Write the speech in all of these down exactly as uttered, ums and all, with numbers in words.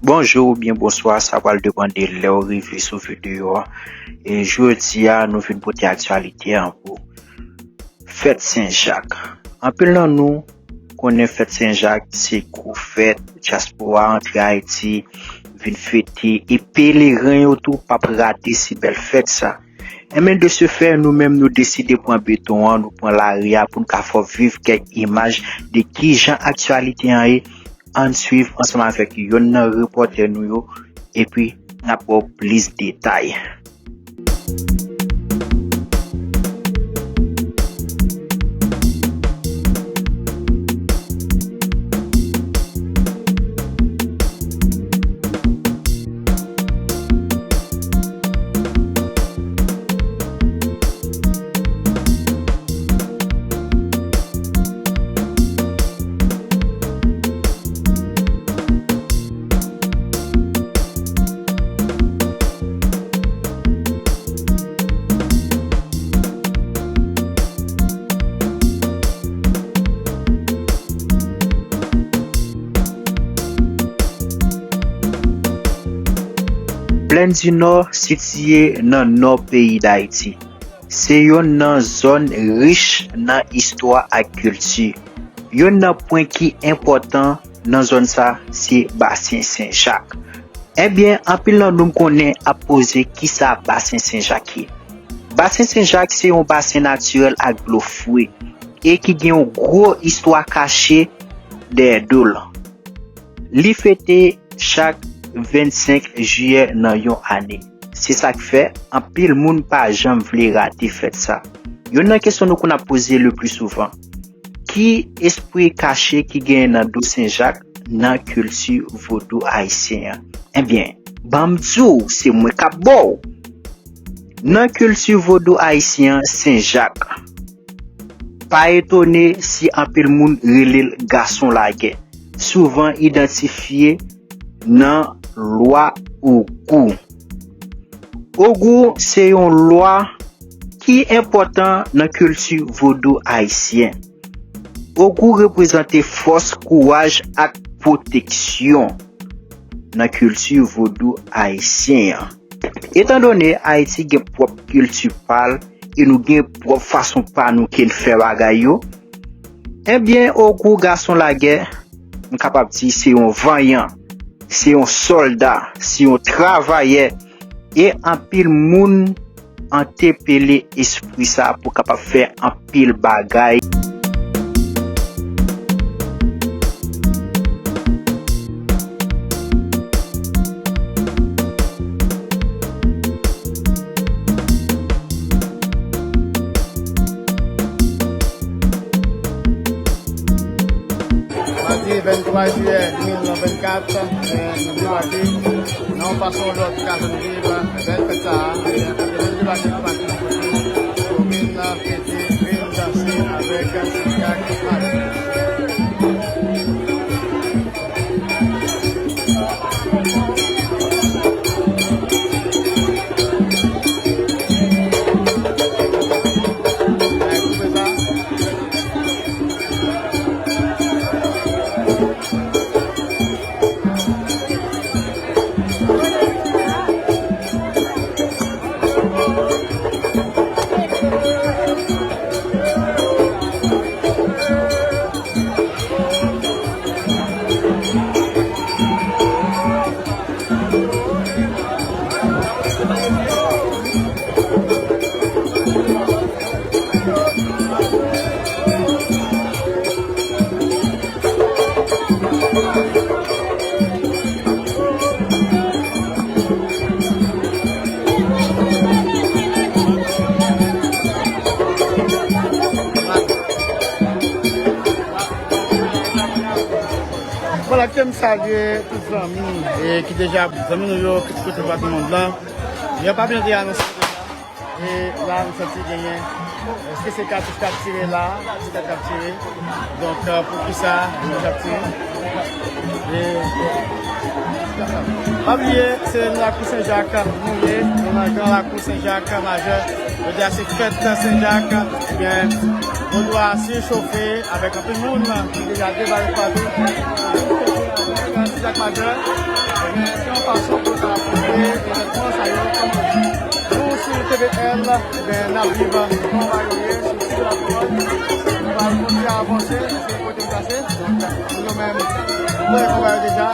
Bonjou oubyen bonswa, sa pral depande lè w rive sou videyo a. E jodi a, nou vin pote aktyalite an pou fèt Sen Jak. Anpil nan nou konnen fèt Sen Jak se gwo fèt, dyaspora antre Ayiti vin fete, e peleren yo tou p ap rate si bèl fèt sa. Enben, de ce fait, nou menm, nou deside pran beton an, nou pran lari a pou n ka fè w viv kèk imaj de kijan aktyalite an ye. Ann swiv ansanm avèk youn nan repòtè nou yo, epi n ap ba w plis detay. Plèn di Nò sitiye nan nò peyi Dayiti. Se yonn nan zòn rich nan istwa ak kilti. Yonn nan pwen ki enpòtan nan zòn sa se Basen Sen Jak. Ebyen, anpil nan nou m konnen ap poze kisa Basen Sen Jak ye. Basen Sen Jak se yon basen natirèl ak dlo fre e ki gen yon gwo istwa kache dèyè do l. Li fete chak vennsenk jiyè nan yon ane. Se sa k fè anpil moun pa janm vle rate fèt sa. Youn nan kesyon nou konn ap poze le pli souvan, ki espri kache ki genyen nan do Sen Jak nan kilti vodou ayisyen an? Ebyen, ban m di w, se mwen k ap ba w. Nan kilti vodou ayisyen an, Sen Jak, pa etone si anpil moun rele l gason lagè, souvan idantifye nan lwa Ogou. Ogou se yon lwa ki enpòtan nan kilti vodou ayisyen. Ogou reprezante fòs, kouraj ak pwoteksyon nan kilti vodou ayisyen an. Etandone Ayiti gen pwòp kilti pa l e nou gen pwòp fason pa nou ke n fè bagay yo, ebyen, Ogou gason lagè, m kapab di se yon vanyan, se yon sòlda, se yon travayè, e anpil moun entèpele espri sa pou kapab fè anpil bagay. Madi venntwa jiyè de mil vennkat, eh, nou debake nan yon fason ou lòt ou ka jwenn viv bèl fèt sa a, eh, nou debake nan pati komin, fete, vin danse avèk Sen Jak Madi. Vwala, kite m salye tout zanmi, e, ki deja, zanmi nou yo, ki tout kote pati mond lan. Yo pa byen te anonse deja. E la, nou santi genyen, èske se katouch k ap tire la? Se tèt k ap tire. Donk, euh, poukisa nou t ap tire? E, pa bliye, se nan lakou Sen Jak nou ye, nou nan gran lakou Sen Jak Majè. Jodi a se fèt Sen Jak. Ebyen, vodou a sichofe avèk anpil moun ki deja debake patou. Sen Jak Majè. Se yon fason pou ta montre evènman sa yo kòman nou sou T V L, ben, n ap viv kòman yo ye sou Ti Vilaj Kreyòl. Nou pral kontinye avanse, se kote m pase. Donk, nou menm, nou wè kòman yo deja.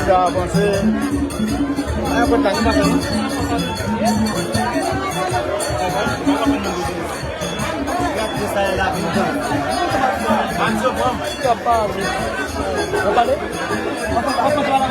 Mesye avanse. Ay, apre ta, nou pase, non? Gade sa, la vi dan. Match yo pran. Kapab. Ou pale? Ou pale?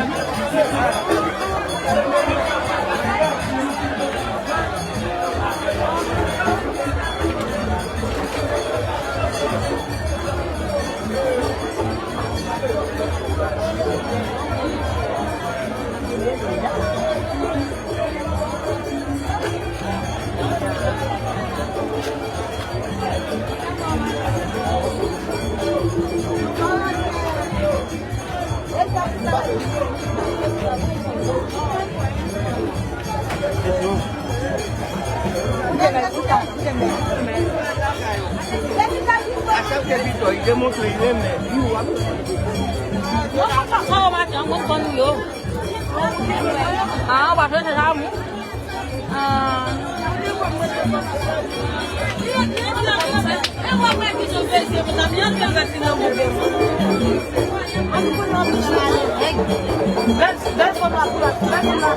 A chak te Victor, li demontre li renmen. Li w ap. Yo pa ka fè yo maten, an konn fann ou yo. Ah, ou pa chanje sa, mou. Ah. Bèl, bèl fanm la, bèl fanm la.